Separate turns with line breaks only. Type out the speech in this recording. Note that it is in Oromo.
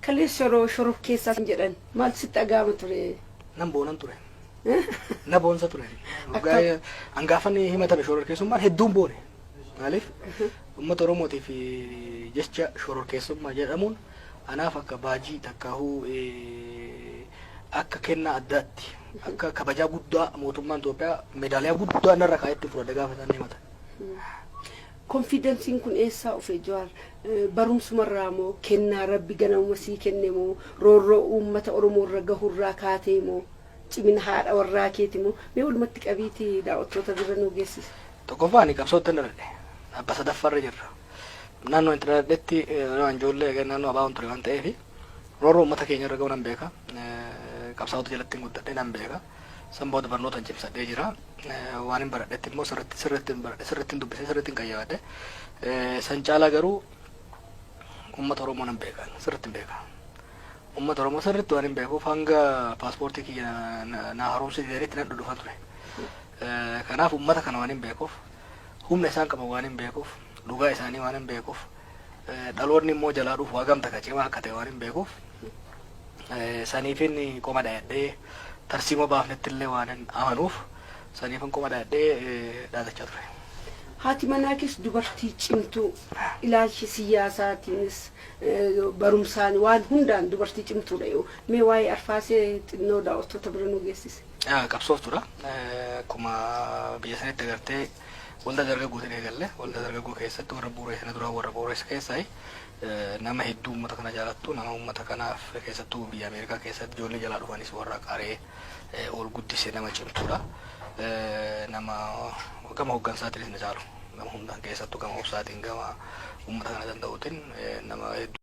Kaleessa yeroo shororkeessaa jedhan maal sitti dhaga'ama ture?
Nan boonan ture. Na boonsa ture. Hangaafan himatame shororkeessummaan hedduun boone. Maaliif, uummata Oromootiif jecha shororkeessummaa jedhamuun anaaf akka baajii takkaahuu, akka kennaa addaatti, akka kabajaa guddaa mootummaan Itoophiyaa meedaaliyaa guddaa narra kaa'etti fudhadhe gaafa isaan himatan.
Confidenceiin kun eessaa dhufe, Jawaar? Barumsumarraa moo, kennaa Rabbi ganamuma sii kenne moo, roorroo uummata Oromoo irra gahurraa kaatee moo, cimina haadha warraa keeti moo? Mee walumatti qabiitii daawwattoota bira nu geessise.
Tokkoffaa, ani qabsootti dhaladhe. Abba sadaffaarra jirra. Naannoo itti dhaladhetti yeroo ijoollee naannoo ABO'n ture waan ta'eef, roorroo uummata keenya irra gahu nan beeka. Qabsaa'ota jalatti hin guddadhe, nan beeka. San booda barnoota hin cimsadhee jira. Waan hin baradhetti immoo sirritti sirritti hin baradhe, sirritti hin dubbise, sirritti hin qayyabadhe. San caalaa garuu uummata Oromoo nan beeka. Sirritti hin beeka. Uummata Oromoo sirritti waan hin beekuuf, hanga paaspoortii kiyya na haaromsi didanitti nan dhudhufa ture. Kanaaf uummata kana waan hin beekuuf, humna isaan qaban waan hin beekuuf, dhugaa isaanii waan hin beekuuf, dhaloonni immoo jalaa dhufu hagam takka cimaa akka ta'e waan hin beekuuf, saniifin qoma dhayadhee, tarsiimoo baafnetti illee waan hin amanuuf, saniifin qoma dhayadhee dhaadachaa ture.
Haati manaa kees dubartii cimtuu, ilaalchi siyaasaatiinis barumsaan waan hundaan dubartii cimtuudha yoo. Mee waa'ee Arfaasee xinnoo daawwattoota bira nu geessise.
Qabsooftuudha. Akkuma biyya sanitti agartee, waldaa dargaggootiin eegalle. Waldaa dargaggoo keessatti warra bu'uureessina duraa, warra bu'uureessa keessaa nama hedduu uummata kana jaalattu, nama uummata kanaaf keessattuu biyya Ameerikaa keessatti ijoollee jalaa dhufanis warra qaree ol guddise, nama cimtuudha. Nama gama hooggansaatiinis na caalu. Gama hundaan, keessattuu gama obsaatiin, gama uummata kana danda'uutiin nama hedduu.